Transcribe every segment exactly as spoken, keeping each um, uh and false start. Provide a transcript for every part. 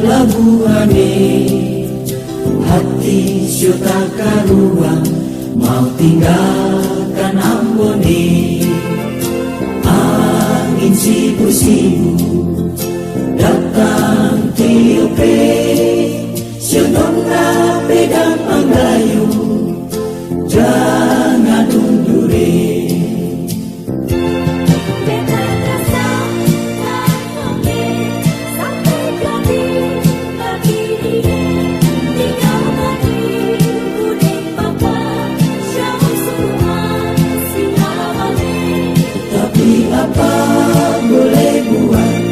Labuhan e, hati su takaruang, mau tinggalkan Ambon e. Angin sibu-sibu datang tiup e, seng nona pegang panggayu, jangan undur e. Tapi apa boleh buat,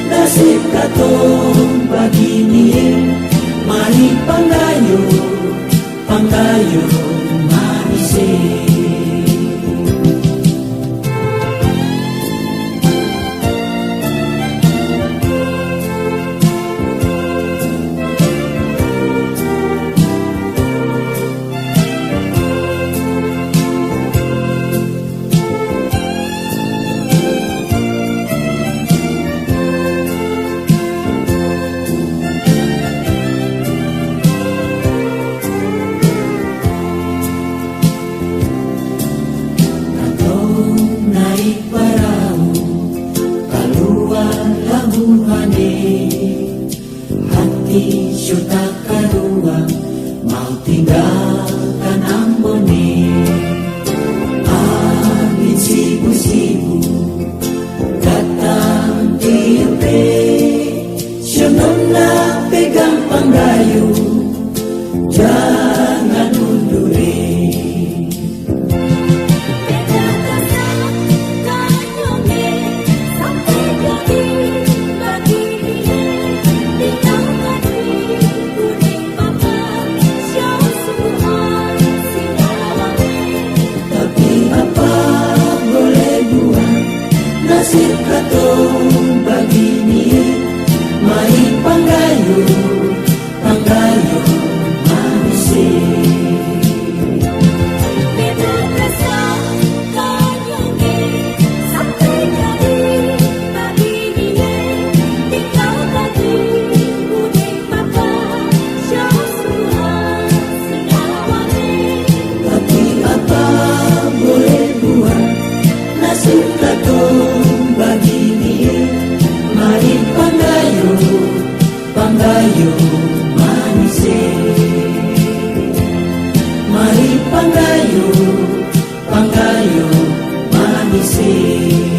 nasib katong bagini e. Mari panggayu, panggayu manis e. Katong naik parau kaluar labuhan e. Hati su takaruang, mau tinggalkan Ambon e. Angin sibu-sibu datang tiup e, seng nona pegang panggayu, jangan undur e. Tapi apa boleh buat, nasib katong bagini. Mari panggayu, panggayu manis e. Tapi apa boleh buat, nasib katong bagini. Mari panggayu, panggayu manis e. Mari panggayu, panggayu manis e.